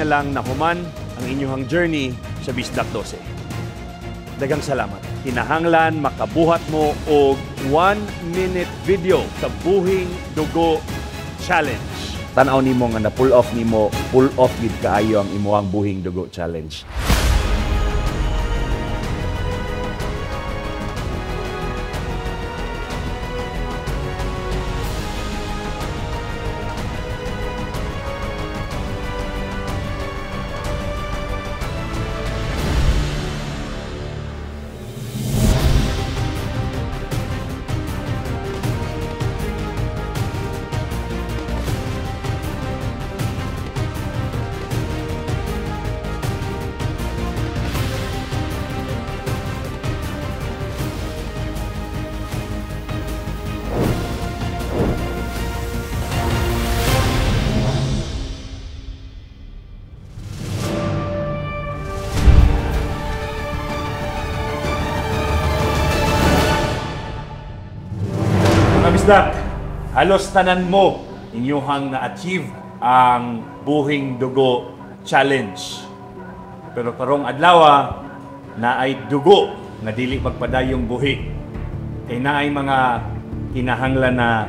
na lang nahuman ang inyong journey sa Bisdak 12. Daghang salamat. Kinahanglan makabuhat mo og 1-minute video sa Buhing Dugo Challenge. Tan-aw nimo nga na pull off nimo, pull off gid kaayo ang imuhang Buhing Dugo Challenge. Bisdak, halos tanan mo inyuhang na-achieve ang Buhing Dugo Challenge. Pero karong adlaw naay dugo nga dili magpadayong buhi. Kay naay mga kinahanglan na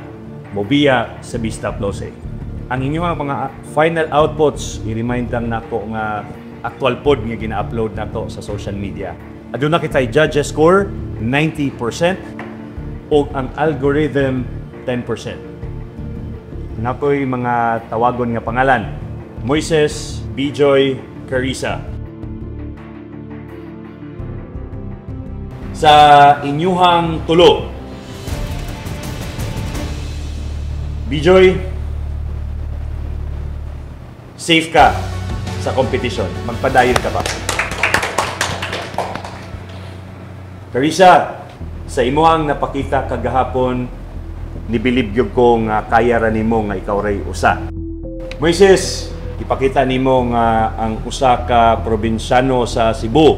mobiya sa Bisdak 12. Ang inyong mga final outputs, i-remind lang nako nga actual pod nga gina-upload nato sa social media. Aduna kitay judges score 90% o ang algorithm 10%. Nakoy mga tawagon nga pangalan: Moises, Bijoy, Carissa. Sa inyuhang tulo, Bijoy, safe ka sa competition. Magpadayon ka pa. Carissa, sa imuhang napakita kagahapon, nibilib gyud ko nga kaya ra nimo nga ikaw ray usa. Moises, ipakita nimo nga ang usa ka probinsyano sa Cebu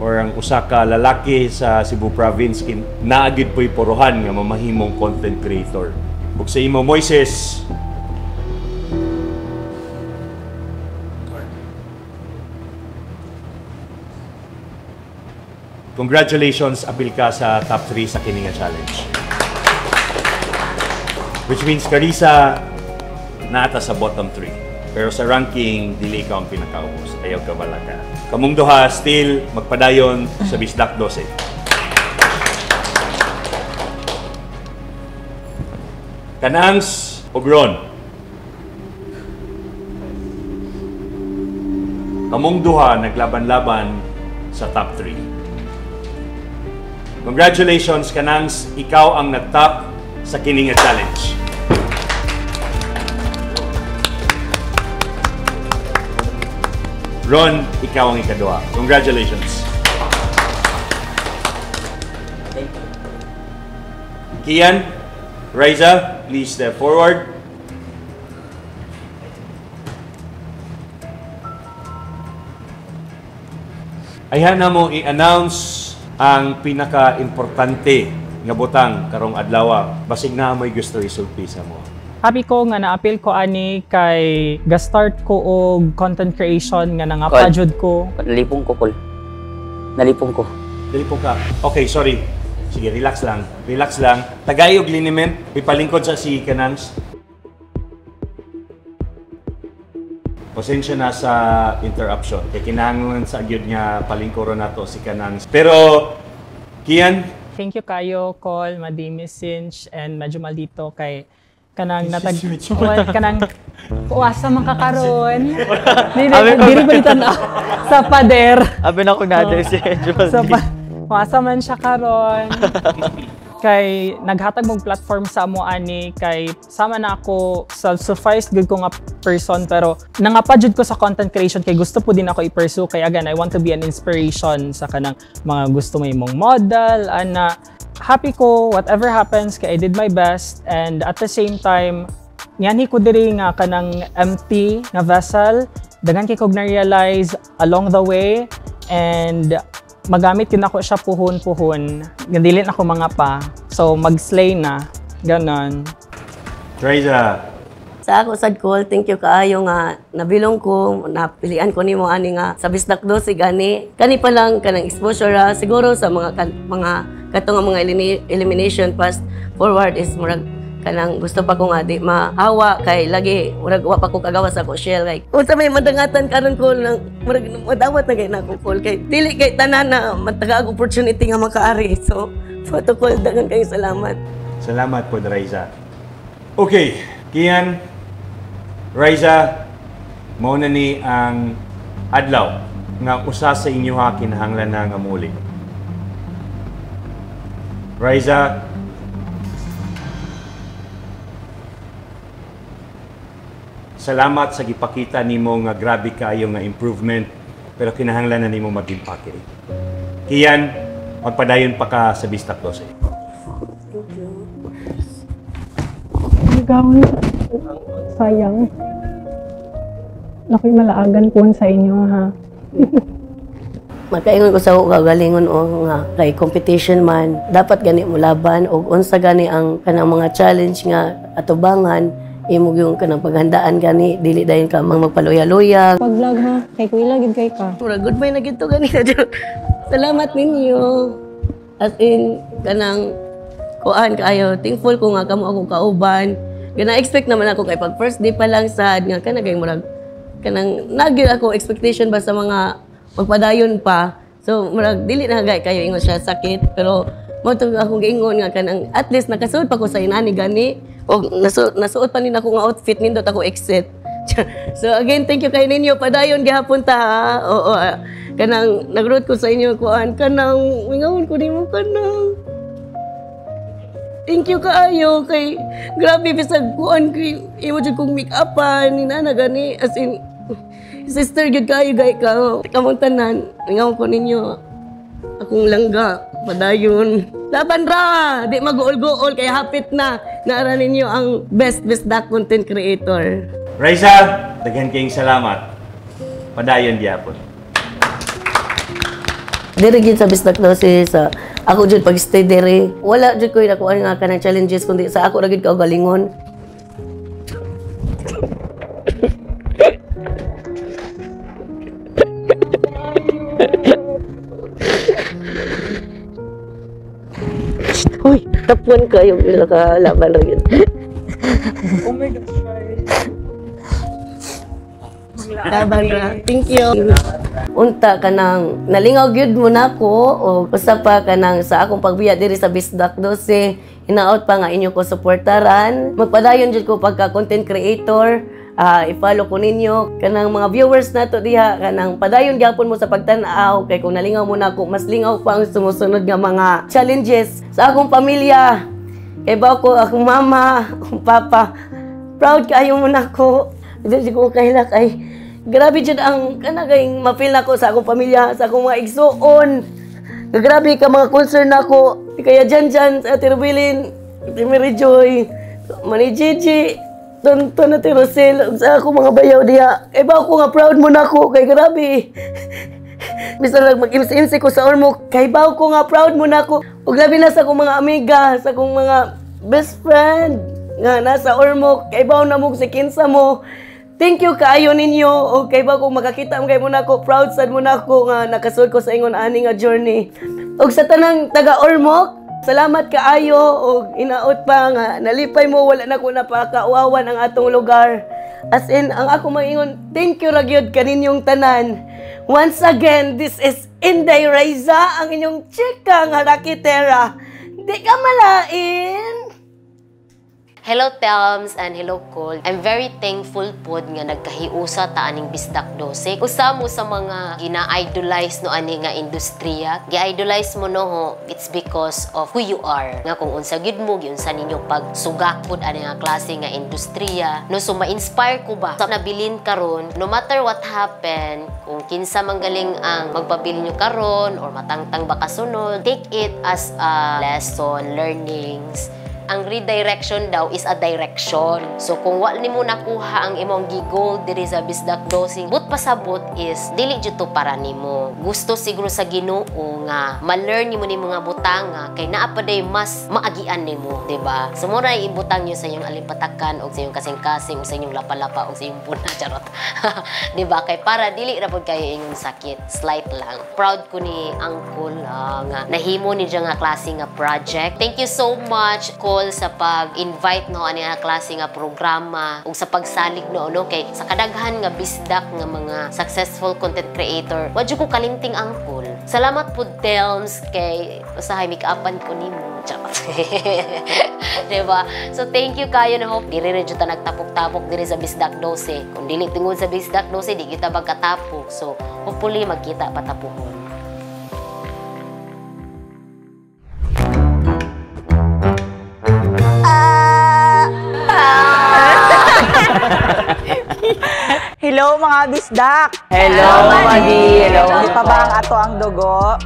or ang usa ka lalaki sa Cebu province naa gyud po'y porohan nga mamahimong content creator. Ug sa imo, Moises, congratulations, apil ka sa top 3 sa kini nga challenge. Which means, Carissa, naata sa bottom 3. Pero sa ranking, dili ikaw ang pinakaubos. Ayaw ka balaka. Kamong duha, still magpadayon sa Bisdak 12. Kanangs o Ron. Kamong duha naglaban-laban sa top 3. Congratulations, Kanangs, ikaw ang nag-top sa kini nga challenge. Ron, ikaw ang ikaduha. Congratulations. Thank you. Kian, Riza, please step forward. Ayhan na mo i-announce ang pinaka-importante nga butang karong adlaw. Basig na mo'y gusto isulti sa mo. Happy ko nga na-appeal ko ani kay ga-start ko og content creation nga nangapa jud ko. Nalipong ko, Kol. Nalipong ko. Nalipong ka. Okay, sorry. Sige, relax lang. Relax lang. Tagay og liniment. Ipalingkod sa si Kanans. Pasensya na sa interruption. Kay kinahanglan sa gyud nga palingkuron nato si Kanans. Pero Kian, thank you kayo, Col, Madimi Sinch, and medyo maldito kay kanang natag kanang kuasa man kakaron. Dili balitan sa pader. Abi na ko na si Medyo Sa kuasa man siya karon. Kay naghatag mong platform sa amo ani kay sama na ako self-sufficed good ko nga person pero nangapa jud ko sa content creation kay gusto po din ako i-pursue kay again I want to be an inspiration sa kanang mga gusto may mong model ana. Happy ko whatever happens kay I did my best and at the same time nyanhi ko diri nga kanang empty nga vessel daghan kay kog na-realize along the way and magamit yun ako siya puhon-puhon. Dili na ako mga pa. So, mag-slay na. Ganon. Riza, Sa ako sad Col, thank you kaayo nga nabilong ko, napilian ko nimo ani nga sa Bisdak 12 gani. Kani pa lang kanang exposure ra, siguro sa mga mga katong nga mga elimination fast forward is murag kanang gusto pa ko nga di mahawa kay lagi murag wa pa ko kagawa sa ako shell, like unsa may madangatan karon ko nang murag madawat na kay nako, Col, kay dili kay tanan na matagaag opportunity nga makaari. So protocol, daghang kayo salamat. Salamat po, Raisa. Okay, Kian, Raisa, mao na ni ang adlaw nga usa sa inyo ha kinahanglan na nga muli. Raisa, salamat sa gipakita nimo nga grabe kaayo nga improvement, pero kinahanglan na nimo magimpake. Kian, magpadayon pa ka sa Bisdak 12. Thank you. Gawin. Sayang. Nakoy malaagan po sa inyo, ha. Makaingon ko sa ako kagalingon o nga kay competition man, dapat gani mo laban og unsa gani ang kanang mga challenge nga atubangan imo yung kanang paghandaan gani, dili dayon ka mang magpaluya-luya. Pag-vlog ha, kay Kuya gid kay ka. Mura goodbye na gid to gani. Salamat ninyo. As in kanang kuan kaayo, thankful ko nga kamo akong kauban. Gana expect naman ako kay pag first day pa lang sad nga kana kay murag kanang nagyud ako expectation ba sa mga magpadayon pa. So murag dili na gay kayo ingon siya sakit, pero mo to akong giingon nga kanang at least nakasuod pa ko sa inani gani og nasuot pa nila ako nga outfit, nindot ako exit. So again, thank you kay ninyo, padayon gihapon ta ha. Oo, kanang nagroot ko sa inyo kuan kanang mingaon ko nimo kanang thank you kaayo kay grabe bisag kuan kay imo jud kong make-upan ni nana gani, as in sister gyud kaayo gay ka kamong tanan. Mingaon ko ninyo akong langga, padayon, laban ra, di maguol-guol kay hapit na naara ninyo ang best Bisdak content creator. Raisa, daghan kayong salamat. Padayon gyapon. Diri gyud sa Bisdak 12 sa ako jud pag stay diri, wala jud koy nakuha nga kanang challenges kundi sa ako ra gyud kaugalingon. Uy, tapon kayo pila ka laban ra gyud. Oh my gosh, right. Laban ra. Thank you. Unta kanang nalingaw gyud mo nako o usa pa kanang sa akong pagbiya diri sa Bisdak 12, hinaot pa nga inyo ko suportaran. Magpadayon jud ko pagka content creator. I-follow ko ninyo kanang mga viewers nato diha, kanang padayon gyapon mo sa pagtan-aw kay kung nalingaw mo nako, mas lingaw pa ang sumusunod nga mga challenges. Sa akong pamilya, kay ba ko akong mama, akong papa, proud kaayo mo nako. Dili ko kaila kay grabe jud ang kanagay ma-feel nako sa akong pamilya, sa akong mga igsuon. Grabe ka mga concern nako. Kaya dyan dyan sa Ate Rubilin, Ate Mary Joy, Mani Gigi, Tonton, Ate Rosel, ug sa akong mga bayaw diha. Kay ba ako nga proud mo nako kay grabe. Bisan lang mag-MC ko sa Ormoc, kay ba ako nga proud mo nako. Ug labi na sa akong mga amiga, sa akong mga best friend nga nasa Ormoc, kay ba na mo si kinsa mo. Thank you kaayo ninyo. O kay ba kung makakita mo kay mo nako, proud sad mo nako nga nakasud ko sa ingon ani nga journey. Og sa tanang taga Ormoc, salamat kaayo og inaot pa nga nalipay mo, wala na ko napakauawan ang atong lugar. As in, ang ako maingon, thank you ra gyud kaninyong tanan. Once again, this is Inday Raiza, ang inyong chika nga rakitera. Di ka malain. Hello Telms and hello Cole. I'm very thankful pod nga nagkahiusa ta aning Bisdak 12. Usa mo sa mga gina-idolize no ani nga industriya. Gi-idolize mo no ho, it's because of who you are. Nga kung unsa gid mo, giunsa ninyo pagsugakod ani nga klase nga industriya. No, so ma-inspire ko ba sa nabilin karon, no matter what happen, kung kinsa man galing ang magpabilin nyo karon or matangtang ba kasunod, take it as a lesson, learnings. Ang redirection daw is a direction. So kung wa nimo nakuha ang imong gi-goal diri sa Bisdak 12, but pasabot is dili jud to para nimo. Gusto siguro sa Ginoo nga ma-learn nimo ni mga butanga kay naa pa day mas maagian nimo, di ba? So mo ra ibutang nyo sa inyong alimpatakan og sa inyong kasing-kasing o sa inyong lapa-lapa o sa inyong puna, charot. Di ba? Kay para dili ra pud kayo inyong sakit, slight lang. Proud ko ni Uncle nga nahimo ni siya nga klase nga project. Thank you so much, Cole, sa pag-invite no ani nga klase nga programa ug sa pagsalig no no kay sa kadaghan nga bisdak nga mga successful content creator, wa jud ko kalimting Uncle. Salamat pud, Telms, kay usahay make-upan ko nimo. Charot. Diba? So thank you kayo na hope dili ra jud ta nagtapok-tapok diri sa Bisdak 12. Kung dili tungod sa Bisdak 12, di kita magkatapok. So hopefully magkita pa ta puhon. Hello mga bisdak! Hello, Madi! Hello! Buhi pa ba ang ato ang dugo?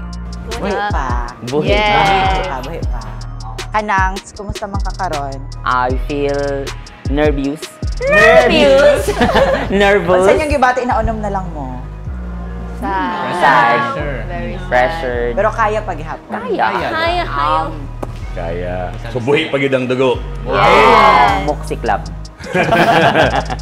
Buhi pa. Buhi. Yes. Buhi pa, buhi pa. Kanang, kumusta man ka karon? I feel nervous. Nervous? Nervous. Unsa inyong gibati na unom na lang mo? Sad. Very sad. Pressured. Pero kaya paghapon. Kaya. Kaya, kaya. Kaya. So buhi pa gyud ang dugo. Yeah. Moxie Club.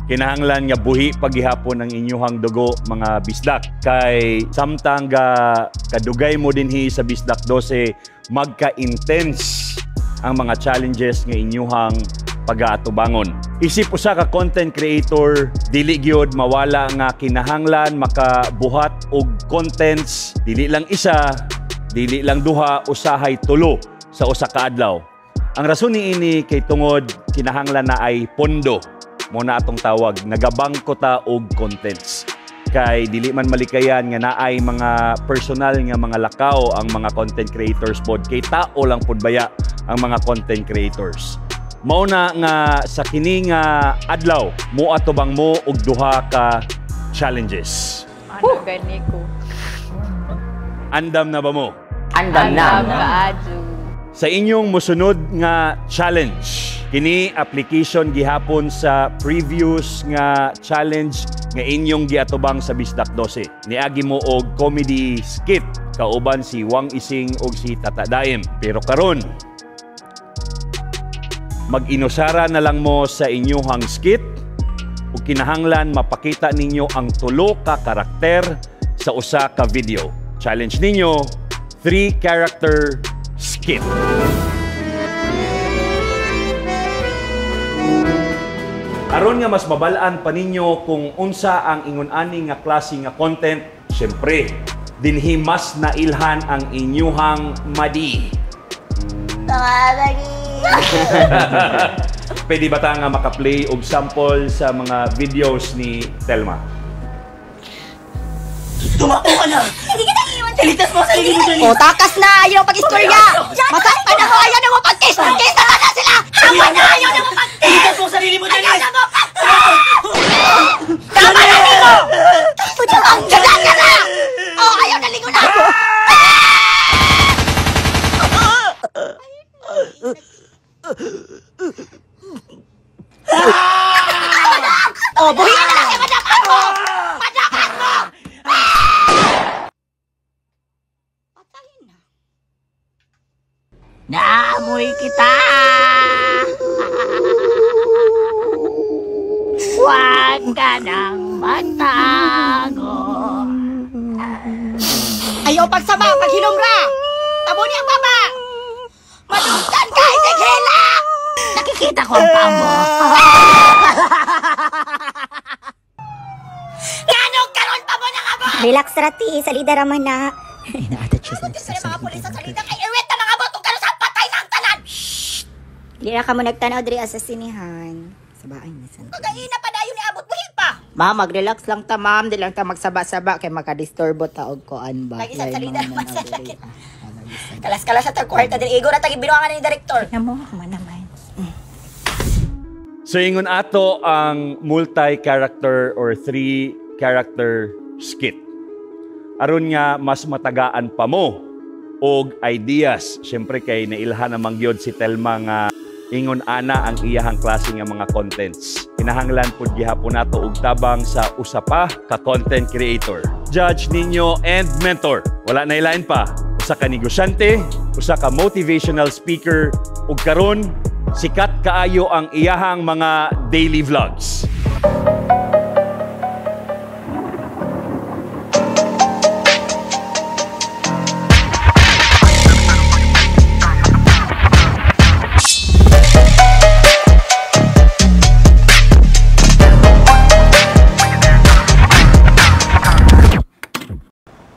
Kinahanglan nga buhi paghihapon ang inyuhang dugo mga bisdak kay samtang ga kadugay mo dinhi sa Bisdak 12 magka-intense ang mga challenges nga inyuhang pagaatubangon. Isip usa ka content creator, dili gyud mawala nga kinahanglan makabuhat og contents, dili lang isa, dili lang duha, usahay tulo sa usa ka adlaw. Ang rason niini kay tungod kinahanglan na ay pondo mo na atong tawag, nagabangko ta og contents. Kay dili man malikayan nga naay mga personal nga mga lakaw ang mga content creators pod, kay tao lang pod baya ang mga content creators. Mao na nga sa kini nga adlaw moatubang mo og duha ka challenges. Ano gani ko? Andam na ba mo? Andam na. Andam kaadyo. Sa inyong musunod nga challenge, kini application gihapon sa previous nga challenge nga inyong giatubang sa Bisdak 12. Niagi mo og comedy skit kauban si Wang Ising og si Tata Daim. Pero karon, mag-inusara na lang mo sa inyong skit ug kinahanglan mapakita ninyo ang tulo ka karakter sa usa ka video. Challenge ninyo, 3 character skit. Aron nga mas mabalaan pa ninyo kung unsa ang ingon-ani nga klase nga content, syempre, dinhi mas nailhan ang inyuhang madi. Pwede ba ta nga makaplay og sample sa mga videos ni Telma? Tumakbo ka na! Hindi kita iiwan! Ligtas mo sarili mo dyan! O, takas na! Ayaw ang pag-istorya! Masaktan ako! Ayaw na mo pag-kiss! Kiss na na sila! Tama na! Ayaw na mo pag-kiss! Ligtas mo sarili mo dyan! Ayaw na mo pag-kiss! Tama na nimo! Diyan ka na! O, ayaw na lingo na! O, buhian na lang siya! Madapan mo! Madapan mo! Naamoy kita! Huwag ka nang magtago. Ayaw pagsama, paghinumra! Tabo niya ang baba! Madugtan ka, isigila! Nakikita ko ang paa mo. Nganong karon pa mo nangabot? Relax rati, salida raman na. Inaatad siya Abot sa mga pulis sa salida kay iwit na mga bot kung karon sa patay na ang tanan! Dili ra ka mo nagtanaw diri sa sinihan. Sabaan na sa. Kagaina pa dayon ni abot buhi pa! Ma'am, mag-relax lang ta, ma'am. Di lang ta magsaba-saba kay makadisturbo ta og koan ba. Lagi sa Lain salida mga naman sa nanaw diri. sakit. Kalas-kalas sa third kwarta diri igo ra tagi binuangan ni director. Namo man naman. So ingon ato ang multi-character or 3-character skit. Aron nga mas matagaan pa mo og ideas. Siyempre kay nailhan namang gyud si Telma nga Ingon ana ang iyahang klase nga mga contents. Kinahanglan pud gihapon nato og tabang sa usa pa ka content creator. Judge ninyo and mentor. Wala na ilain pa. Usa ka negosyante, usa ka motivational speaker ug karon sikat kaayo ang iyahang mga daily vlogs.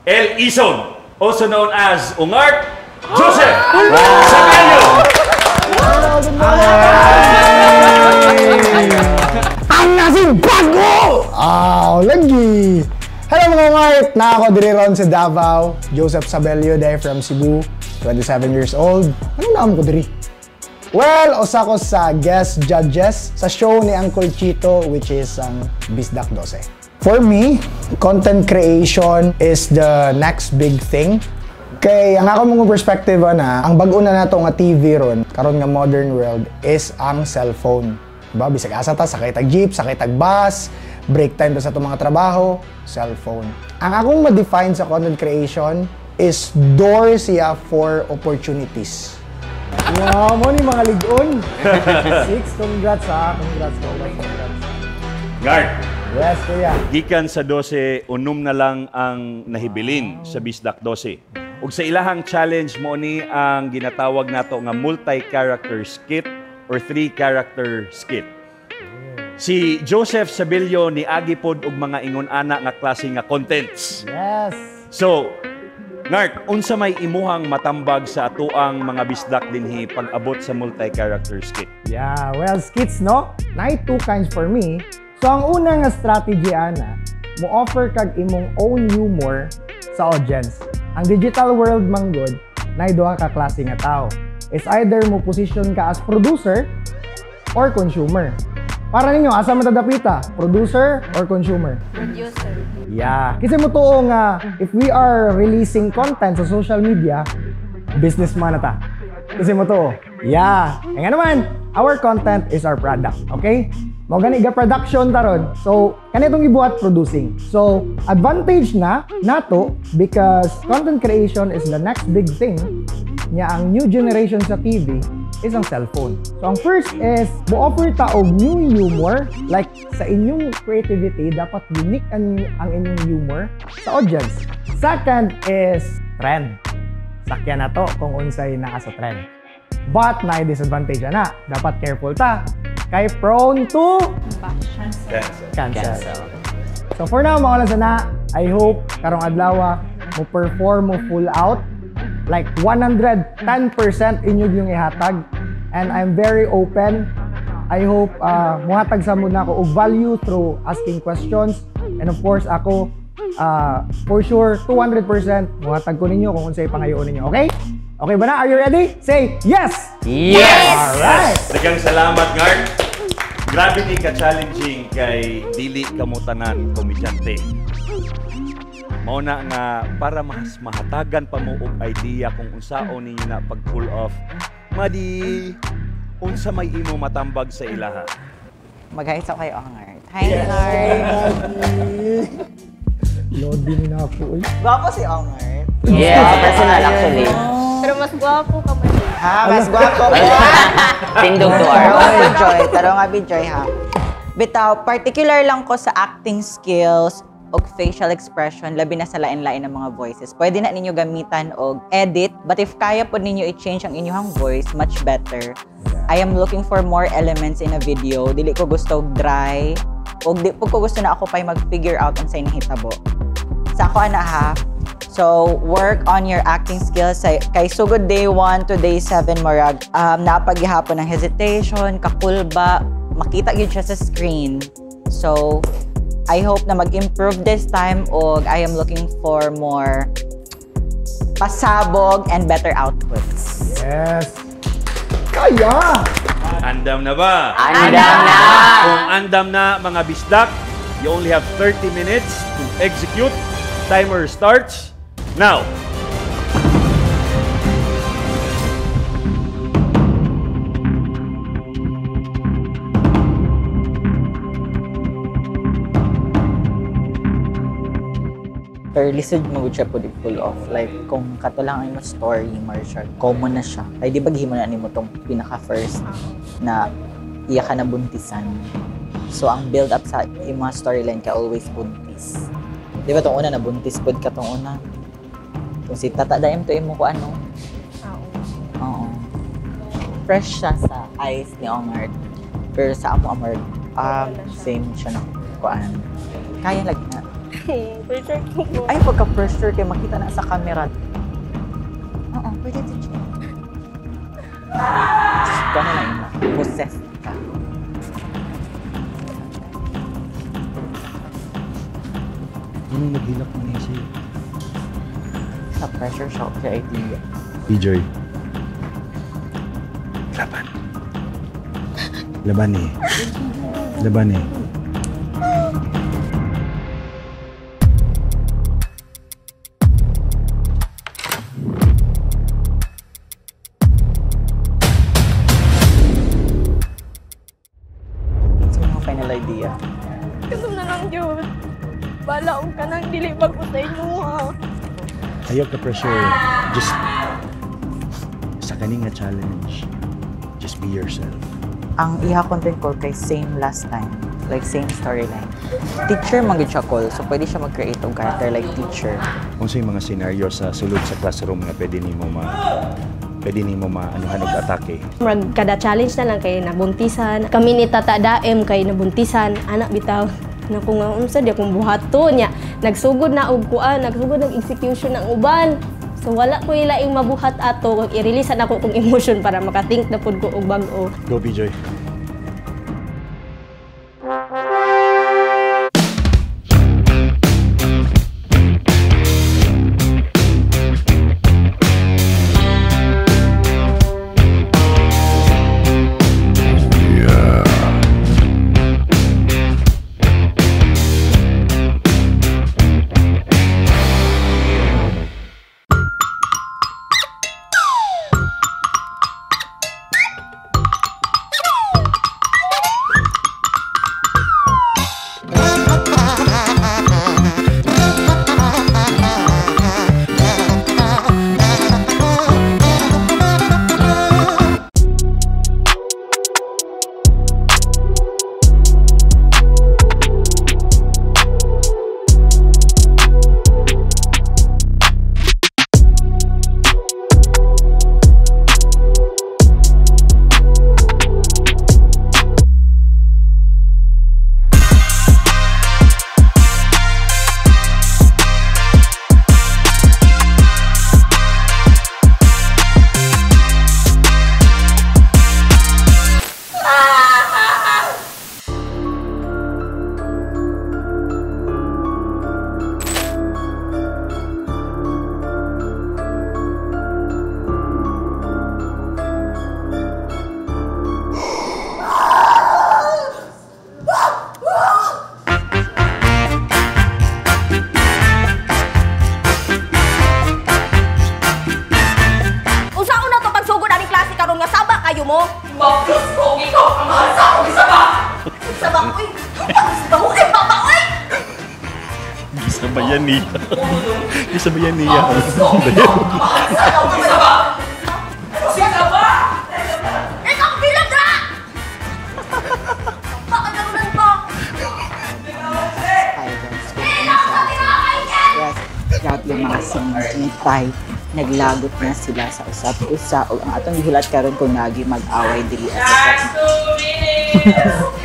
El Ison, also known as Ungart Joseph Sabello. Ang nasing bago! Ah, lagi! Hello mga ungart! Na ako diri ron sa Davao, Joseph Sabello dahil from Cebu, 27 years old. Anong naam ko diri? Well, usa ko sa guest judges sa show ni Uncle Chito, which is ang Bisdak 12. For me, content creation is the next big thing. Kay ang ako mong perspective na, ang bag-o na nato nga TV ron, karon nga modern world is ang cellphone. Diba? Bisag asa ta, sakay tag jeep, sakay tag bus, break time ta sa itong mga trabaho, cellphone. Ang akong ma-define sa content creation is door siya for opportunities. Wow, mo ni mga ligon. Six, congrats ha. Congrats, congrats, congrats. Guard. Yes, kuya. Gikan sa 12, unom na lang ang nahibilin sa Bisdak 12. Ug sa ilahang challenge mo ni ang ginatawag nato nga multi-character skit or three-character skit. Si Joseph Sabello ni agi pod og mga ingon-ana nga klase nga contents. Yes. So, Ngart, unsa may imuhang matambag sa atuang mga bisdak dinhi pag-abot sa multi-character skit? Yeah, well, skits, no? Naay two kinds for me. So, ang una nga strategy, ana, mo-offer kag imong own humor sa audience. Ang digital world manggod, naay duha ka klase nga tao. It's either mo position ka as producer or consumer. Para ninyo, asa man ta dapita? Producer or consumer? Producer. Yeah. Kasi mo tuo nga, if we are releasing content sa social media, businessman na ta. Kasi mo tuo. Yeah. E nga naman, our content is our product. Okay? Mao gani ga production taron. So, kanitong gibuhat producing. So, advantage na nato because content creation is the next big thing nya ang new generation sa TV is ang cellphone. So, ang first is mo-offer ta og new humor, like sa inyong creativity dapat unique ang inyong humor sa audience. Second is trend. Sakyan na to kung unsay naa sa trend. But naay disadvantage na. Dapat careful ta kay prone to cancel. So for now, mao lang sana. I hope karong adlaw mo perform mo full out. Like 110% inyo yung ihatag. And I'm very open. I hope muhatag sa mo na ako og value through asking questions. And of course, ako, for sure, 200% muhatag ko ninyo kung unsay pangayoon ninyo. Okay? Okay ba na? Are you ready? Say yes! Yes! Alright! Daghang salamat, Ngart. Grabe ni ka-challenging kay dili kamutanan komedyante. Mao na nga para mas mahatagan pa mo og idea kung unsaon ninyo na pag-pull off. Madi, unsa may imo matambag sa ilaha? Mag-hi sa kayo, Ongart. Hi, Ongart. Lodi na ako. Gwapo si Ongart. Yeah, personal actually. Pero mas gwapo ka ba? Ha, mas gwapo ko. Tindog to our. Tarong Joy, tarong abi Joy ha. Bitaw, particular lang ko sa acting skills og facial expression, labi na sa lain-lain ng mga voices. Pwede na ninyo gamitan og edit, but if kaya po ninyo i-change ang inyong voice, much better. I am looking for more elements in a video. Dili ko gusto og dry, og di po ko gusto na ako pa'y mag-figure out unsay nahitabo. Sa ako ana ha. So, work on your acting skills. Kay sugod day 1 to day 7, murag, napaghihapon ng hesitation, kakulba, makita gyud siya sa screen. So, I hope na mag-improve this time og I am looking for more pasabog and better outputs. Yes! Kaya! Andam na ba? Andam na! Kung andam na mga bisdak, you only have 30 minutes to execute. Timer starts now! Pero lisod mo gud siya pud i-pull off. Like, kung kato lang ang imong story, Marcia, common na siya. Ay, di ba gihimo na nimo tong pinaka-first na iya ka na buntisan. So, ang build up sa imong storyline ka always buntis. Di ba tong una, nabuntis pod ka tong una? Kung si Tata Daim to imo ko ano? Oo. Fresh siya sa eyes ni Ongart. Pero sa amo Amar, same siya na kuan. Kaya lagi na. Pressure ko. Ay, pagka-pressure kay makita na sa camera. Oo, pwede to check. Kuan na lang yun. Possessed ka. Anong naghilak mo niya siya? Sa pressure siya kay idea. Bijoy. Laban. Laban eh. Laban eh. So, mga final idea. Kaso na lang yun. Balaong ka nang dili bago sa inyo ha. Ayaw ka pressure. Just sa kaning nga challenge, just be yourself. Ang iha content ko kay same last time. Like, same storyline. Teacher man gud siya call, so pwede siya mag-create og character like teacher. Kung sa mga scenario sa sulod sa classroom nga pwede nimo maanuhan og atake. Murag kada challenge na lang kay nabuntisan. Kami ni Tata Daem kay nabuntisan, anak bitaw. Naku nga unsa di akong buhaton niya. Nagsugod na og kuan, nagsugod ng execution ng uban. So wala ko ilaing mabuhat ato kung i-release na ako kong emotion para makathink na pud ko og bag-o. Go Bijoy. Gisabayan niya. Gisabayan niya. Ikaw bilang na! Bakit ganun ba? Yes, grabe yung mga singitay. Naglagot na sila sa usap-usa. O ang atong gihulat karon kung nagi mag-away dili sa Last 2 minutes!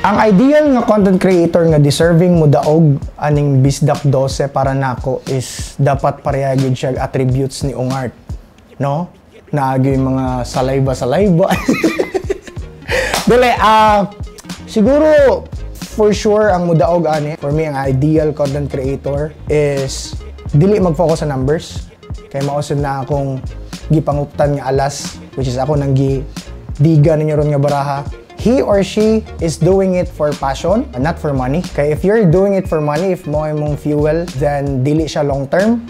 Ang ideal nga content creator nga deserving mo daog aning Bisdak 12 para nako is dapat pareha gyud siya attributes ni Ongart, no? Naagi yung mga salayba-salayba. Dili, siguro for sure ang mudaog ani for me ang ideal content creator is dili mag-focus sa numbers. Kay mausod na akong gipanguptan nga alas, which is ako nang gidiga ninyo ron nga baraha. He or she is doing it for passion, not for money. Kay if you're doing it for money, if mo imong fuel, then dili siya long term,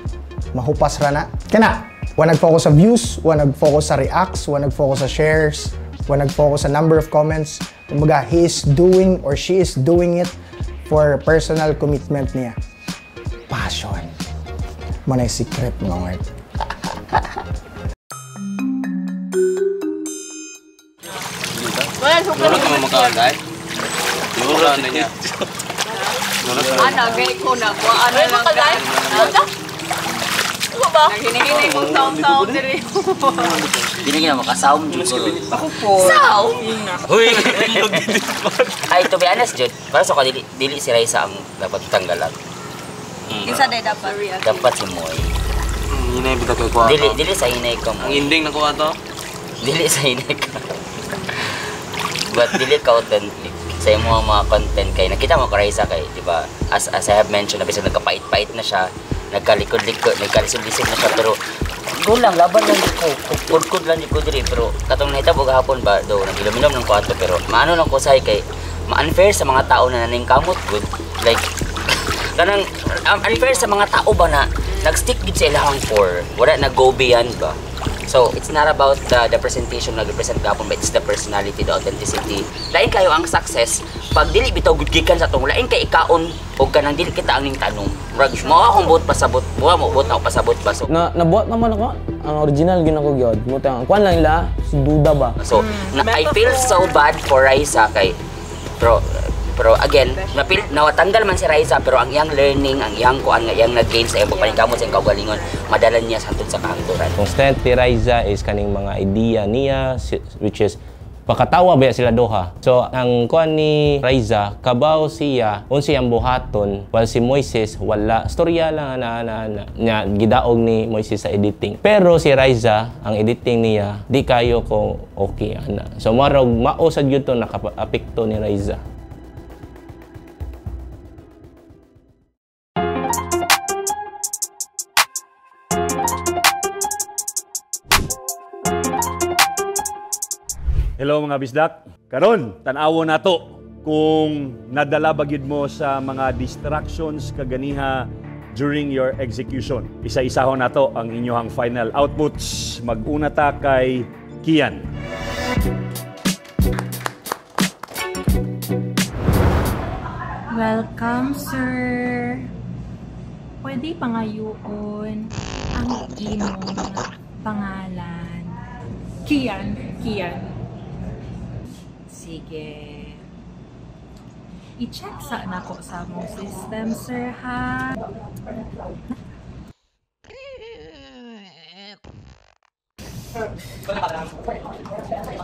mahupas ra na. Kana, wa nag-focus sa views, wa nag-focus sa reacts, wa nag-focus sa shares, Wa nag-focus sa number of comments. Kumbaga, he is doing or she is doing it for personal commitment niya. Passion. Mao na secret, mga heart. Wala ka mamakaon, ay? Wala na niya. Ana, gay ko na. Ano lang ka? Ano ba? Naghinihini kong taong-taong diri. Dili na makasawm jud ko. Ako po. Saw? Huy. Ay, to be honest jud, para sa ko dili dili si Raisa ang dapat tanggalan. Kinsa day dapat? Dapat si Moy. Hinay bitaw kay kuha. Dili dili sa hinay ka mo. Ang ending na kuha to. Dili sa hinay ka. But dili ka authentic sa imong mga content kay nakita mo ko Raisa kay, di ba? As I have mentioned, na bisan nagkapait-pait na siya, nagkalikod-likod, nagkalisod-lisod na siya, pero go lang, laban lang ko, kudkod lang ko diri, pero katong nahitabo gahapon ba do nag-inom ng kuato, pero maano lang ko say kay ma-unfair sa mga tao na naningkamot good, like kanang unfair sa mga tao ba na nag-stick gid sa ilahang core, wala na go beyond ba. So, it's not about the presentation na represent gapon, but it's the personality, the authenticity. Lain kayo ang success pag dili bitaw gud gikan sa tong lain kay ikaon og kanang dili kita ang ning tanong. Murag mo akong buot pasabot, mo mo buot na ako pasabot ba. So, na nabuhat naman ako ang original gyud ako gyud. Mo tang kuan lang ila si Duda ba. So, na, I feel so bad for Raisa kay pero pero again, napil nawatanggal man si Raisa, pero ang iyang learning, ang iyang kuan nga iyang nag-gain sa iyang pagpaningkamot sa iyang kaugalingon, madala niya sa hantod sa kahangturan. Kung strength ni Raisa is kaning mga idea niya, which is pakatawa ba sila duha. So ang kuan ni Raisa, kabaw siya unsa iyang buhaton, while si Moises wala, storya lang ana ana ana nya gidaog ni Moises sa editing. Pero si Raisa, ang editing niya di kayo ko okay ana. So marog mao sad gyud to nakaapekto ni Raisa. Hello mga bisdak. Karon, tan-awon nato kung nadala ba gyud mo sa mga distractions kaganiha during your execution. Isa-isahon nato ang inyong final outputs. Mag-una ta kay Kian. Welcome, sir. Pwede pangayuon ang imong pangalan. Kian, Kian. Sige. I-check sa nako sa mong system, sir, ha?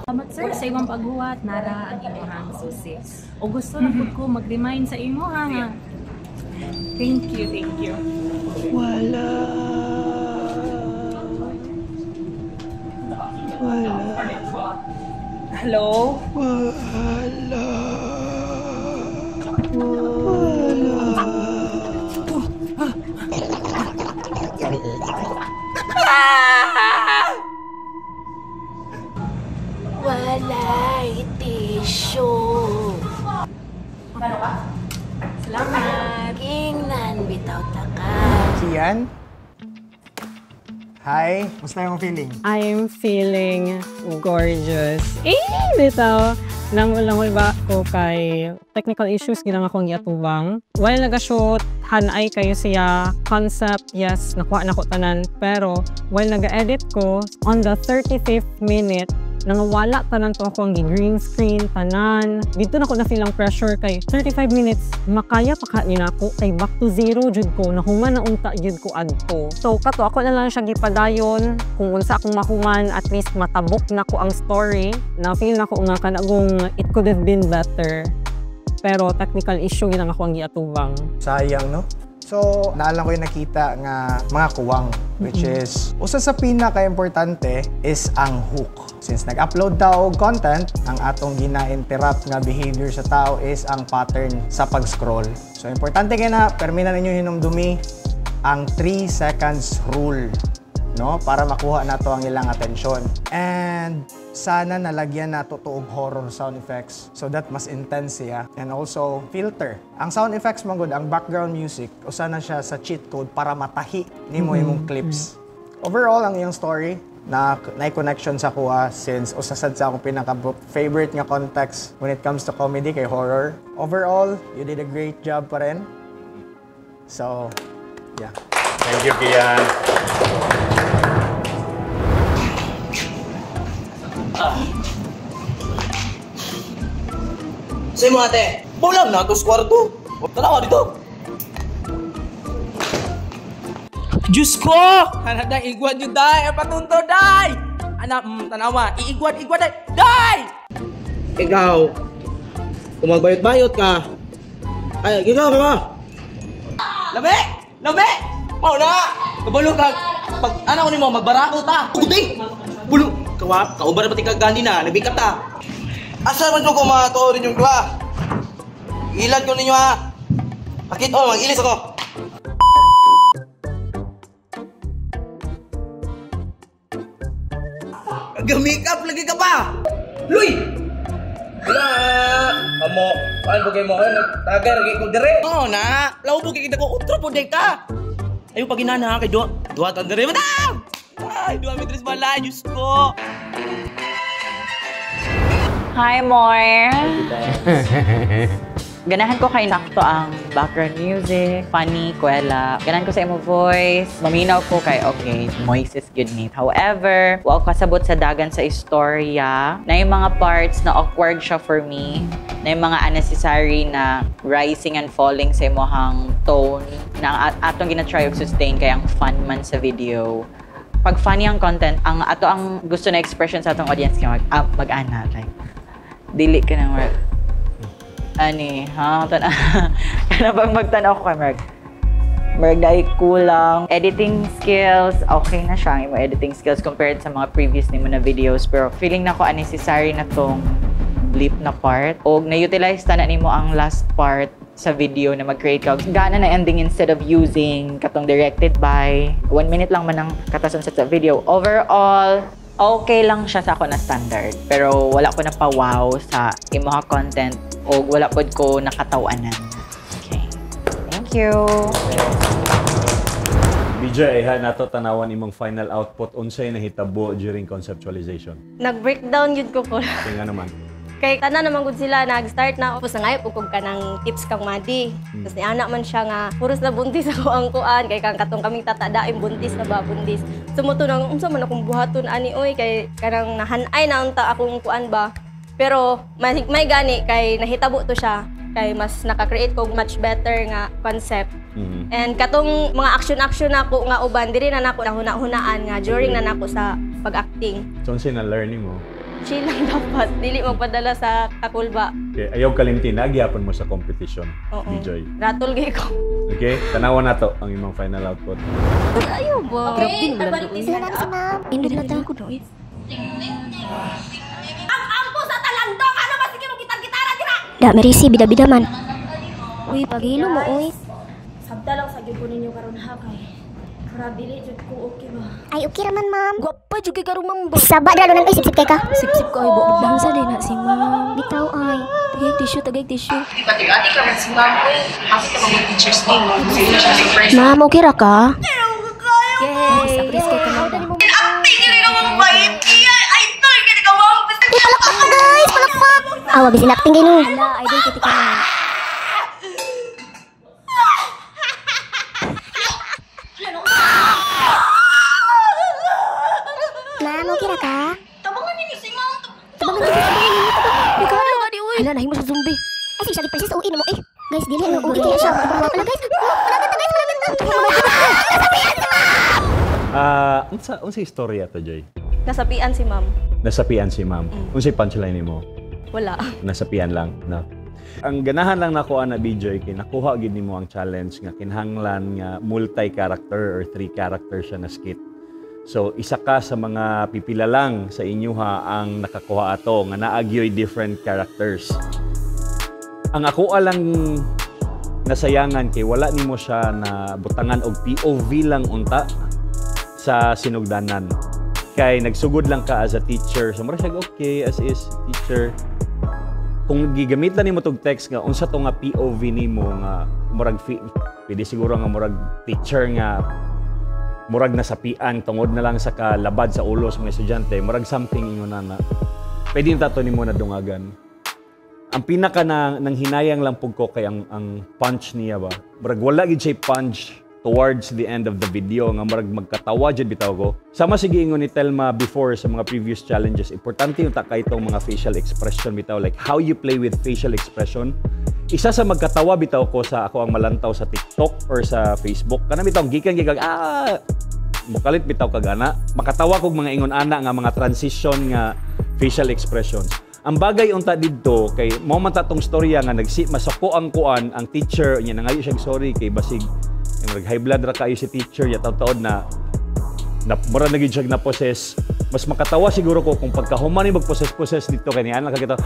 Salamat, sir, sa imong paghuwat, nara ang imong susi. O gusto na pud ko mag-remind sa imo, ha? Nga. Thank you, thank you. Wala. Wala. Hello? Wala. Wala. Wala'y tissue. Ano ka? Salamat. Kingnan bitaw ta ka. Kian? Hi! Musta yung feeling? I'm feeling gorgeous. Eh, bitaw. Langoy-langoy ba ko kay technical issues ginang akong giatubang. While naga-shoot, hanay kayo siya. Concept, yes, nakuha na ko tanan. Pero while naga-edit ko, on the 35th minute, nangawala tanan to ako ang green screen, tanan. Dito na ko na feel ang pressure kay 35 minutes, makaya pa ka ni nako kay back to zero jud ko, nahuman na unta jud ko adto. So kato ako na lang siya gipadayon kung unsa akong mahuman, at least matabok na ko ang story. Na feel na ko nga kanagong it could have been better. Pero technical issue gid ang ako ang giatubang. Sayang, no? So, naalang ko yung nakita nga mga kuwang, which is, usa sa pinaka-importante is ang hook. Since nag-upload tao og content, ang atong gina-interrupt nga behavior sa tao is ang pattern sa pag-scroll. So, importante kay na, permi na ninyo hinumdumi ang 3 seconds rule, no? Para makuha nato ang ilang atensyon. And sana nalagyan nato to og horror sound effects so that mas intense siya. And also filter. Ang sound effects man gud, ang background music, usa na siya sa cheat code para matahi nimo imong clips. Overall, ang iyang story, Na na connection sa kuha since usa sad sa akong pinaka favorite nga context when it comes to comedy kay horror. Overall, you did a great job pa rin. So, yeah. Thank you, Kian. Sa'yo mo ate, bulang na ito sa kwarto. Tanawa dito. Diyos ko! Hanap na igwan yun, day! Ay, patunto, day! Anak, tanawa, iigwan, igwan, day! Day! Ikaw, kung magbayot-bayot ka, ay, ikaw ka! Labi! Labi! Mao na! Kabalo ka! Pag, ano ko nimo, magbarako ta! Kuting! Bulo! Kawa, kauban na pati ka gani na, nagbikat ta! Asa man ko mga tuo rin yung duha? Ilad ko ninyo ha! Pakit oh, mag-ilis ako! Ga-makeup lagi ka pa! Luy! Wala! Kamo, paano ba kayo mo? Nagtagar, lagi ko dire. Oo na! Lawo po kita ko, utro po day ka! Ayaw pag inana kay Dua. Dua tan dire. Madam! Ay, 2 metros bala, Diyos ko! Hi, Moy! Ganahan ko kay sakto ang background music, funny, kwela. Ganahan ko sa imo voice. Maminaw ko kay, okay, Moises good ni. However, wa ko kasabot sa dagan sa istorya. Na yung mga parts na awkward siya for me. Na yung mga unnecessary na rising and falling sa imohang tone. Na ang atong ginatry og sustain kay ang fun man sa video. Pag funny ang content, ang ato ang gusto na expression sa atong audience kay mag-ana. Like, dili ka na work. Ani, ha? Kana bang magtanaw ko kay Merg? Merg, dahil kulang. Editing skills, okay na siya ang imo editing skills compared sa mga previous nimo na videos. Pero feeling na ko unnecessary na tong blip na part. O na-utilize ta na nimo ang last part sa video na mag-create ka. Gana na ending instead of using katong directed by. 1 minute lang man ang katasan sa video. Overall, okay lang siya sa ako na standard. Pero wala ko na pa-wow sa imuha content o wala pod ko nakatawanan. Okay. Thank you. BJ, ha, nato tanawan imong final output unsay nahitabo during conceptualization. Nag-breakdown yun ko po. Kaya nga naman. Kay tanan naman gud sila nag-start na tapos nangayop og kanang tips kang Madi. Tapos ni anak man siya nga puros na buntis ako ang kuan kay kang katong kaming tatadaim buntis na ba buntis. Sumuto nang unsa man akong buhaton ani oy kay kanang nahanay na unta akong kuan ba. Pero may gani kay nahitabo to siya kay mas naka-create ko much better nga concept. And katong mga action-action nako nga uban diri na nako nahuna-hunaan nga during na nako sa pag-acting. So unsa na learning mo? Chill lang dapat, dili magpadala sa kakulba. Okay, ayaw kalimti na gyapon mo sa competition. Oo. BJ. Ratol gay ko. Okay, tanawan nato ang imong final output. Ayaw ba? Okay, sila na si ma'am. Indot na ta. Ang ampo sa talandong! Ano ba sige mo gitar-gitara dira? Da merisi bida-bida man. Uy, paghilo mo uy. Sabta lang sa gyud ko ninyo karon ha kay murag dili jud ko okay ba. Ay, okay ra man, ma'am. Gwapa jud kay karon ma'am ba. Saba dalo nang isip-sip kay ka. Sip-sip ko ay bo. Bangsa din na si ma'am. Bitaw ay. Tagay tissue, tagay tissue. Ati-ati ka man si ma'am. Happy ka mga teachers day. Ma'am, okay ra ka? Yay! Please kay ka ma'am. Acting yun ang mga bait. Ay, idol ka na ma'am. Uy, palakpak na guys, palakpak. Awa bisin acting gay no. Ala, idol kiti ka ma'am. Ma'am, okay ra ka? Tabangan ninyo si ma'am. Tabangan ninyo, tabangan ninyo, tabangan. Nagkahalo ka di uy. Hala, nahimo sa zombie. Ay, sige, princess, uwi na mo eh. Guys, dili no, uwi kaya siya. Wala guys, wala ganda guys, wala ganda. Nasapian si ma'am! Unsa istorya to, Joy? Nasapian si ma'am. Nasapian si ma'am. Unsay punchline nimo? Wala. Nasapian lang, no? Ang ganahan lang nako ana BJ kay nakuha gid nimo ang challenge nga kinahanglan nga multi-character or three character siya na skit. So isa ka sa mga pipila lang sa inyuha ang nakakuha ato nga naagyoy different characters. Ang ako lang nasayangan kay wala nimo siya na butangan og POV lang unta sa sinugdanan. Kay nagsugod lang ka as a teacher. So mura siya okay as is teacher. Kung gigamitan nimo tog text nga unsa to nga POV nimo nga murag pwede siguro nga murag teacher nga Murag nasapian tungod na lang sa kalabad sa ulo sa mga estudyante, murag something ingon na pwede ta to nimo na dungagan. Ang pinaka na nang hinayang lang pug ko kay ang punch niya ba. Murag wala gid siya punch towards the end of the video nga murag magkatawa jud bitaw ko. Sama sige ingon ni Telma before sa mga previous challenges, importante yung ta kay itong mga facial expression bitaw, like how you play with facial expression. Isa sa magkatawa bitaw ko sa ako ang malantaw sa TikTok or sa Facebook. Kana bitaw gikan gigag mukalit bitaw kagana. Makatawa kog mga ingon ana nga mga transition nga facial expressions. Ang bagay unta didto kay mo man ta tong storya nga nagsi masuko ang kuan ang teacher niya, nangayo siya sorry kay basig nag high blood ra kayo si teacher ya, taod na na mura na gid siya na possess. Mas makatawa siguro ko kung pagkahuman ni magposes-poses dito kay niya lang kakita,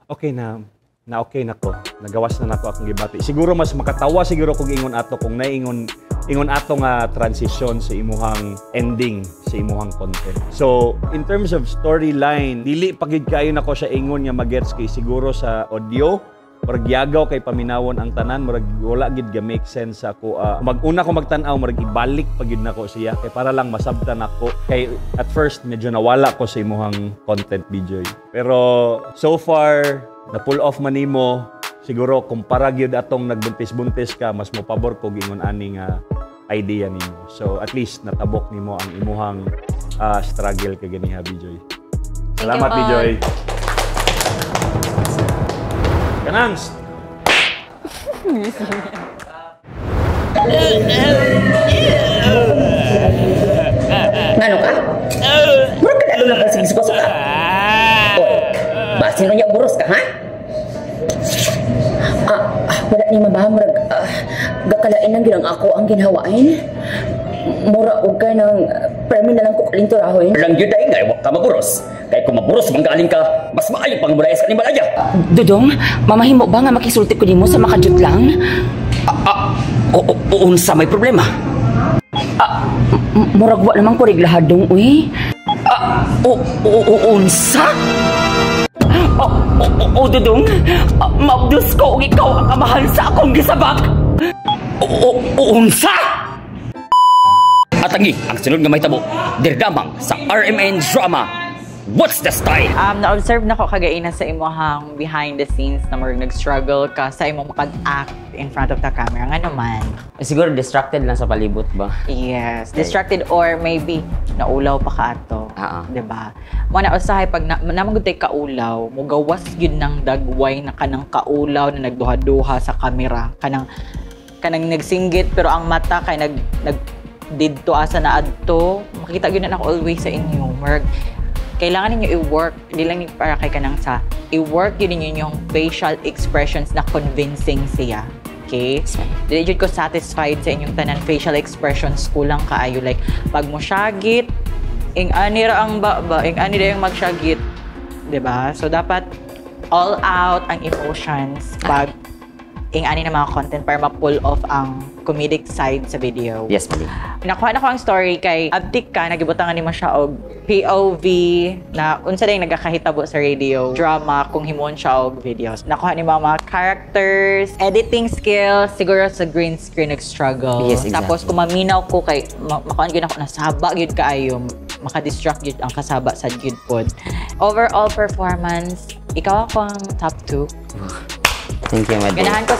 okay na na, okay na ko, nagawas na nako akong gibati. Siguro mas makatawa siguro kung ingon ato, kung naingon ingon ato nga transition sa imuhang ending sa imuhang content. So in terms of storyline, dili pa gid kayo nako siya ingon nga magets kay siguro sa audio murag yagaw kay paminawon ang tanan, murag wala gid ga make sense ako. Mag-una ko magtan-aw, murag ibalik pa gid nako siya kay para lang masabtan ako, kay at first medyo nawala ko sa imuhang content, Bijoy. Pero so far na pull off man nimo. Siguro kumpara gyud atong nagbuntis-buntis ka, mas mopabor ko gingon ani nga idea nimo. So at least natabok nimo ang imuhang struggle kay ganiha, Bijoy. Salamat, you. Bijoy. Kanangs. Ngano ka? Murag ka lang ang sige suka. Oy, basin unya buros ka, ha? Wala ni maba, murag gakalain lang gyud ang ako ang ginhawain. Mura og ka ng premi na lang ko kalinturahoy. Lang yun ay nga, ka maburos. Kaya kung maburos manggaling ka, mas maayo pang mulayas ka ni Malaya. Dudong, mamahimo ba nga makisulti ko nimo sa makajut lang? Unsa may problema? Murag wa naman ko reglahadong uy. Unsa? O, Dudong, maabdos ko og ikaw ang amahan sa akong gisabak. Unsa? Atangi ang sunod nga mahitabo diri lamang sa RMN Drama. What's the Style? Na-observe na ko kagaina sa imuhang behind the scenes na murag nag-struggle ka sa imong pag-act in front of the camera. Nga naman. Siguro distracted lang sa palibot ba? Yes, distracted or maybe naulaw pa ka ato. Diba? Mo na usahay pag namang gud kaulaw, mugawas gyud ng dagway na kanang kaulaw na nagduha-duha sa kamera, kanang kanang nagsinggit pero ang mata kay nag nag didto asa na adto. Makita gyud na ako always sa inyo. Murag kailangan ninyo i-work, di lang ni para kay kanang sa i-work yun ninyo yung facial expressions na convincing siya. Okay? Dili jud ko satisfied sa inyong tanan facial expressions, kulang kaayo. Like pag mo syagit, ing ani ra ang ba, ing ani ra yung magsyagit, 'di ba? So dapat all out ang emotions pag ing ani na mga content para ma-pull off ang comedic side sa video. Yes, ma'am. Nakuha na ko ang story kay abtik ka, nagibutangan nimo siya og POV na unsa day nagakahitabo sa radio drama kung himuon siya og videos. Nakuha ni mga characters, editing skills, siguro sa green screen nag-struggle. Yes, exactly. Tapos kung maminaw ko kay makuan gyud ako nasaba gyud kaayo, maka-distract gyud ang kasaba sa gyud pod. Overall performance, ikaw ako ang top 2. Thank you, madam. Ganahan ko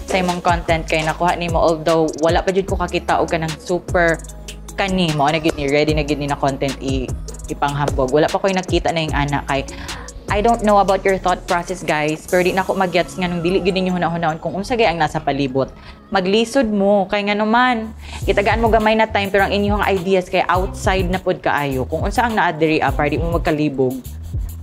sa imong content kay nakuha nimo, although wala pa jud ko kakita og kanang super kani mo na gid ni ready na gid ni na content ipanghambog. Wala pa koy nakita na yung ana kay I don't know about your thought process, guys, pero di na ako magyats nga nung dili gid ninyo hunahunahon kung unsa gay ang nasa palibot. Maglisod mo kay ngano man itagaan mo gamay na time pero ang inyong ideas kay outside na pod kaayo. Kung unsa ang naa diri para di mo magkalibog.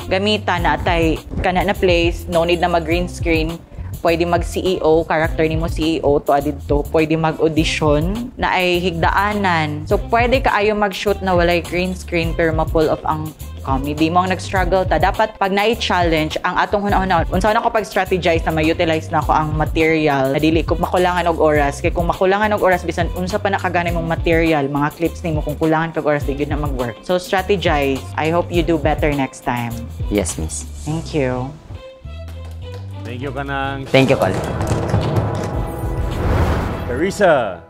Gamita na atay kana na place, no need na mag green screen. Pwede mag CEO, character nimo CEO to adidto, pwede mag audition na ay higdaanan. So pwede kaayo mag-shoot na walay green screen pero ma-pull off ang comedy mo. Ang nag-struggle ta, dapat pag na-challenge ang atong hunahuna, unsa na ko pag-strategize na ma-utilize na ko ang material na dili ko makulangan og oras. Kay kung makulangan og oras bisan unsa pa nakagana imong material, mga clips nimo, kung kulangan kag oras di gyud na mag-work. So strategize. I hope you do better next time. Yes, miss. Thank you. Thank you, Kanang. Thank you, Col. Carissa.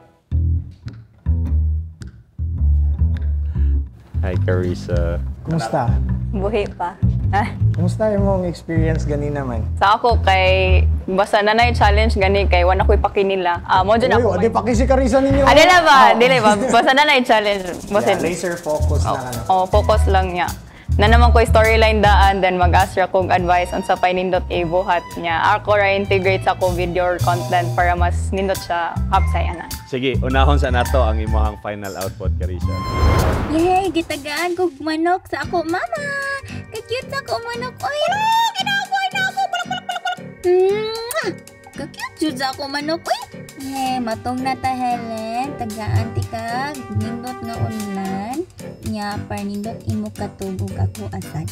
Hi, Carissa. Kumusta? Buhi pa. Ah. Kumusta imong experience ganina man? Sa ako kay basta na na challenge gani kay wala ko'y pakinila. Ah, mo dyan Uy, ako. adi paki si Carissa ninyo. Ade na ba? Oh. Dili ba? Basta na na challenge. Basta Yeah, laser focus na ano. Oh, focus lang niya. Na naman ko storyline daan then mag-ask ra kog advice on sa painindot ibuhat niya. Ako ra integrate sa ko video or content para mas nindot siya hapsay ana. Sige, unahon sa nato ang imong final output, Carissa. Yay! Gitagaan kog manok sa ako, mama! Ka-cute sa ako manok. Oy! Ginabuhay na ako! Bulak, bulak, bulak, bulak! Mwah! Ka-cute jud sa ako manok. Uy! Yay! Matong na ta, Helen. Tagaan ti ka. Nindot nga unlan. Nya, parnindot imo katubog ako asad.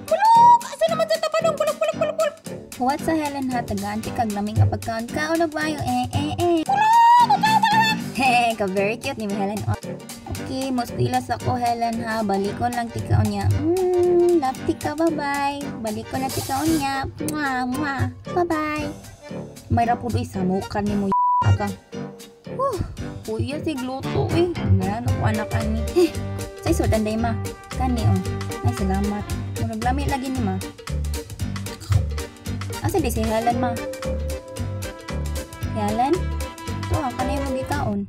Bulok! Asa naman sa tapanong? Bulok, bulok, bulok, bulok! Huwat sa Helen ha, tagaan ti kag laming nga pagkaon kaon og bayo. Eh, eh, eh. Bulok! Hehe, ka very cute ni Helen. Okay, mas pilas ako Helen ha. Balikon lang ti kaon niya. Love ti ka, bye-bye. Balikon na ti kaon niya. Mwah, mwah. Bye-bye. May rapod uy, samukan ni mo ka. Huh, kuya sig luto eh. Ngayon ako anak ani. Eh, say sud anday ma. Kani oh. Ay salamat. Murag lami lagi ni ma. Asa di si Helen ma? Helen? To ang kanay mo gikaon.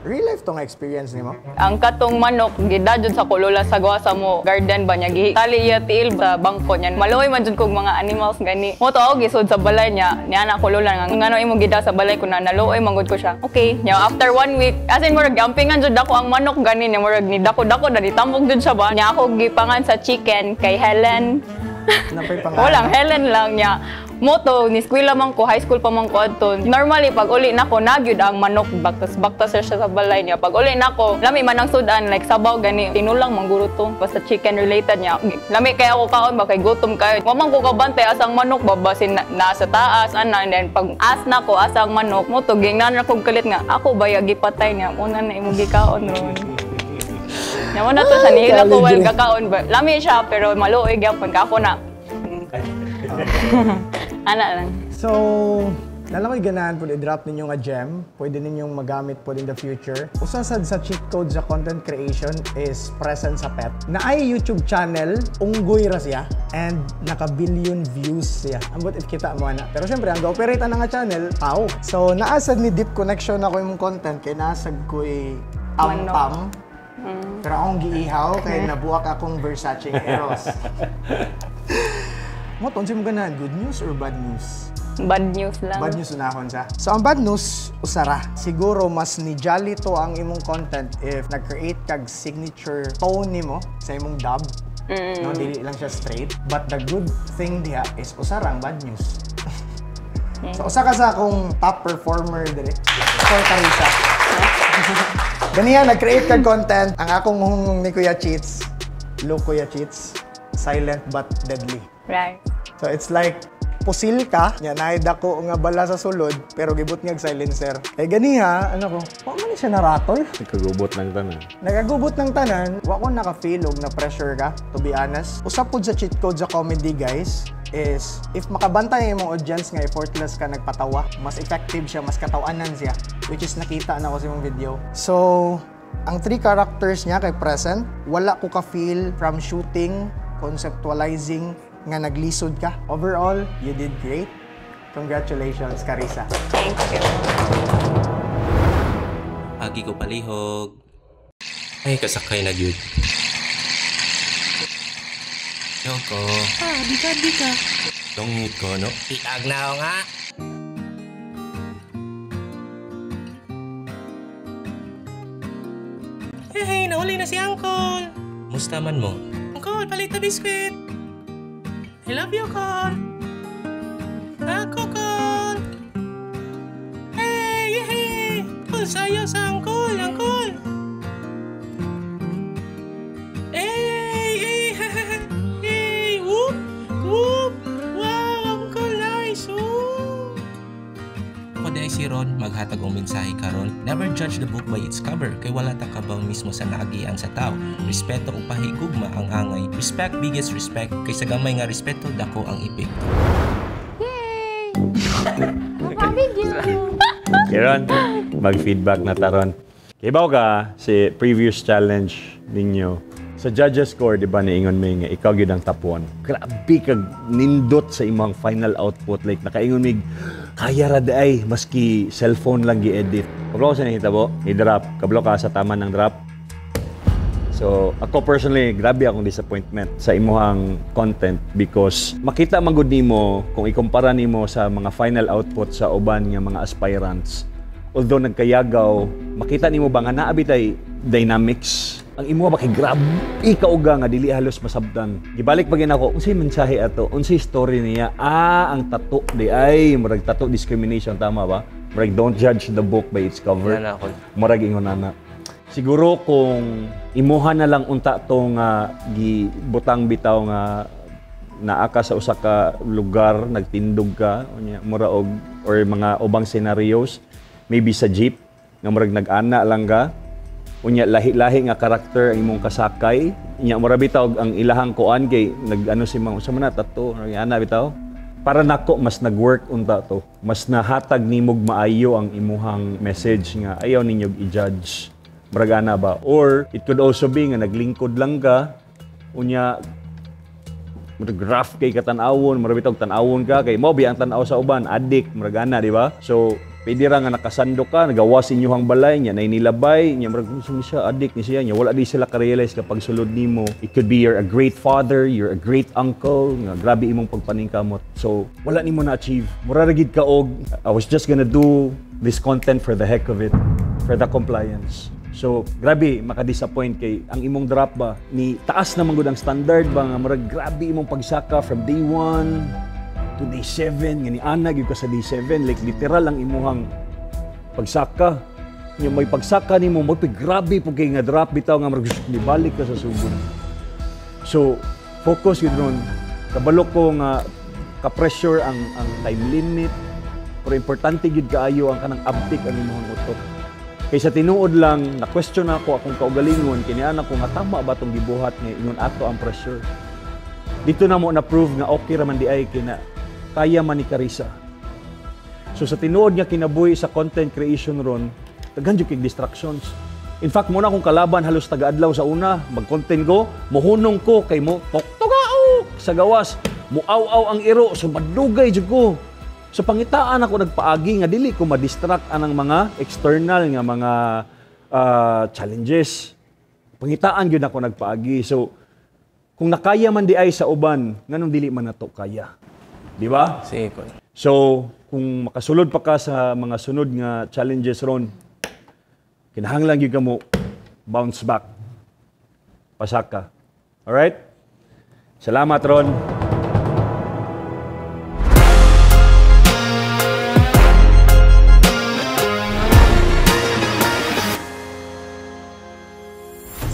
Real life tong experience nimo? Ang katong manok gida jud sa kulola sa gawa sa mo garden ba niya gitali iya tiil sa bangko niya. Maluoy man jud kog mga animals gani. Mo to ako gisud sa balay niya. Niya na kulola nga ngano imo gida sa balay ko na naluoy man gud ko siya. Okay, niya after 1 week as in murag gampingan jud ako ang manok gani niya murag ni dako-dako dali tambok jud siya ba. Niya ako gipangan sa chicken kay Helen. Walang Helen lang niya. Moto ni eskwela man ko, high school pa man ko adto. Normally pag uli nako nagyud ang manok baktas-baktas siya sa balay niya. Pag uli nako, lami man ang sudan like sabaw gani. Tinulang man guro to basta chicken related niya. Lami kay ako kaon ba kay gutom kayo. Wa man ko kabantay asang manok ba basin nasa taas ana and then pag as nako asang manok moto gingnan ra kog kalit nga ako ba gipatay niya. Una na imo gikaon ron. Nya mo na to siya nihila ko well kakaon ba. Lami siya pero maluoy gyapon ka ako na. Ana lang. So, nalang ko'y ganahan po i-drop ninyo nga gem. Pwede ninyong magamit po in the future. Usa sad sa cheat code sa content creation is present sa pet. Na ay YouTube channel, unggoy ra siya and naka-billion views siya. Ambot if kita mo ana. Pero syempre, ang ga-operate ana nga channel, tao. So, naasad ni deep connection ako imong content kay naasad ko'y tam-tam. Pero akong giihaw kay nabuak akong Versace Eros. Mo, unsa mo ganahan? Good news or bad news? Bad news lang. Bad news unahon sa. So, ang bad news, usara. Siguro, mas ni jolly to ang imong content if nag-create kag signature tone nimo sa imong dub. No, dili lang siya straight. But the good thing diha is usara ang bad news. So, usa ka sa akong top performer dire. For Carissa. Ganiya, nag-create kag content. Ang akong hungong ni Kuya Cheats, look Kuya Cheats, silent but deadly. Right. So it's like, pusil ka, nya naida ko nga bala sa sulod, pero gibot nga silencer. Kay ganiha, ano ko, wa man siya naratol. Nagkagubot ng tanan. Nagagubot ng tanan, wa ko naka-feel og na pressure ka, to be honest. Usap pod sa cheat code sa comedy, guys, is if makabantay ang imong audience nga effortless ka nagpatawa, mas effective siya, mas katawanan siya, which is nakita na ko sa imong video. So, ang 3 characters niya kay present, wala ko ka-feel from shooting, conceptualizing, nga naglisod ka. Overall, you did great. Congratulations, Carissa. Thank you. Agi ko palihog. Ay, kasakay na gyud. Yoko. Ah, di ka, di ka. Tungit ko, no? Itag na nga. Hey, nahuli na si Uncle. Musta man mo? Uncle, palit na biskwit. I love you, Cole. Ako, Cole. Hey, hey. Cole, sayo sa Uncle, Uncle. Hey, hey, hey, whoop, whoop. Wow, Uncle, nice. Whoop. Ako di ay si Ron, maghatag og mensahe karon. Never judge the book by its cover kay wala ta kabaw mismo sa naagian sa tao. Respeto ug pahigugma ang angay. Respect biggest respect kay sa gamay nga respeto dako ang epekto. Yay! Mapabigyo! Kiron, mag-feedback na taron. Kibaw ka si previous challenge ninyo. Sa judges score, di ba, niingon mi nga ikaw gyud ang top 1. Grabe kag nindot sa imong final output. Like, nakaingon mig, kaya ra ay, maski cellphone lang gi-edit. Kabalo sa nahitabo, i-drop. Kabalo ka sa tama ng drop. So, ako personally, grabe akong disappointment sa imuhang content because makita man gud nimo kung ikumpara nimo sa mga final output sa uban nga mga aspirants. Although nagkayagaw, makita nimo ba nga naa bitay dynamics? Ang imo ba kay grabe kauga nga dili halos masabtan. Gibalik pa gid ako, unsay mensahe ato? Unsay story niya? Ah, ang tattoo di ay murag tattoo discrimination, tama ba? Murag don't judge the book by its cover. Wala na ako. Murag ingon ana. Siguro kung imuha na lang unta tong gibutang bitaw nga naa ka sa usa ka lugar, nagtindog ka, unya mura og or mga ubang scenarios, maybe sa jeep nga murag nag-ana lang ka, unya lahi-lahi nga karakter ang imong kasakay, unya mura bitaw ang ilahang kuan kay nag-ano si mga usa man na tattoo, ana bitaw. Para nako mas nag-work unta to, mas nahatag nimog maayo ang imuhang message nga ayaw ninyo i-judge. Murag ana ba? Or it could also be nga naglingkod lang ka, unya murag rough kay katan-awon, murag bitaw tan-awon ka kay mao biya ang tan-aw sa uban, addict, murag ana, di ba? So pwede ra nga nakasando ka, nagawas inyuhang balay nya, nay nilabay nya, murag gusto ni siya, addict ni siya nya, wala di sila ka-realize kapag sulod nimo. It could be you're a great father, you're a great uncle, nga grabe imong pagpaningkamot. So wala nimo na-achieve. Mura ra gid ka og I was just gonna do this content for the heck of it, for the compliance. So, grabe, maka-disappoint kay ang imong drop ba, ni taas naman gud ang standard ba, nga murag grabe imong pagsaka from day 1 to day 7, nga ni ana gyud ka sa day 7, like literal ang imuhang pagsaka. Nya may pagsaka nimo, mo grabe pud kay nga drop bitaw nga murag nibalik ka sa sugod. So, focus gyud ron. Kabalo ko nga ka-pressure ang time limit, pero importante gyud kaayo ang kanang uptick ang imuhang utok. Kaysa tinuod lang, na-question ako akong kaugalingon, kiniana ko nga tama ba itong gibuhat nga ingon ato ang pressure. Dito na mo na-prove nga okay raman di ay kina, kaya man ni Karissa. So sa tinuod nga kinabuhi sa content creation ron, daghan jud kay distractions. In fact, muna akong kalaban halos taga-adlaw sa una, mag-content ko, muhunong ko kay mo toktogaok sa gawas, muaw-aw ang iro, so madugay jud ko. So pangitaan ako nagpaagi nga dili ko ma-distract anang mga external nga mga challenges. Pangitaan gyud ako nagpaagi. So kung nakaya man di ay sa uban, nganong dili man nato kaya? Di ba? Sige ko. So kung makasulod pa ka sa mga sunod nga challenges ron, kinahanglan gyud ka mo bounce back. Pasak ka. Alright? Salamat ron.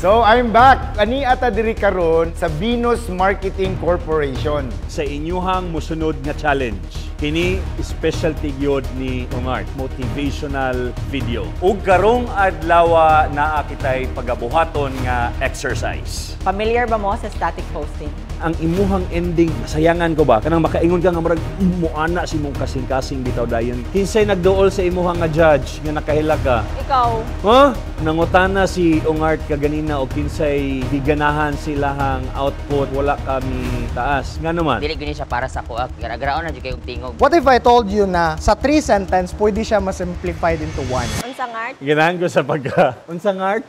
So, I'm back. Ani ata diri karon sa Venus Marketing Corporation. Sa inyuhang musunod nga challenge. Kini specialty gyud ni Ungart, motivational video. Ug karong adlaw naa kitay pagabuhaton nga exercise. Familiar ba mo sa static posting? Ang imuhang ending, masayangan ko ba? Kanang makaingon ka nga murag muana si imong kasing-kasing bitaw dayon. Kinsay nagduol sa imuhang nga judge nga nakahila ka? Ikaw. Huh? Nangutana si Ungart kaganina o kinsay giganahan silahang output, wala kami taas. Nga naman? Dili gyud siya para sa ako. Gara-garaon na jud kay og tingog. What if I told you na sa 3 sentence, pwede siya masimplified into 1? Unsang art? Ganahan ko sa pagka... Unsang art?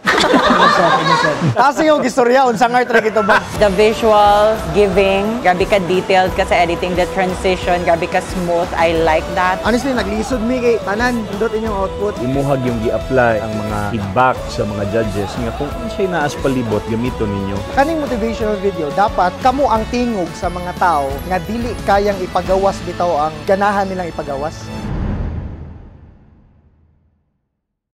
Taas yung istorya, unsang art ra gito ba? The visuals, giving, grabe ka detailed ka sa editing, the transition, grabe ka smooth. I like that. Honestly, naglisod mi kay tanan, indot inyong output. Imuhag yung gi-apply ang mga feedback sa mga judges nga kung unsay naas palibot gamiton ninyo. Kaning motivational video, dapat kamo ang tingog sa mga tao nga dili kayang ipagawas bitaw ang ganahan nilang ipagawas.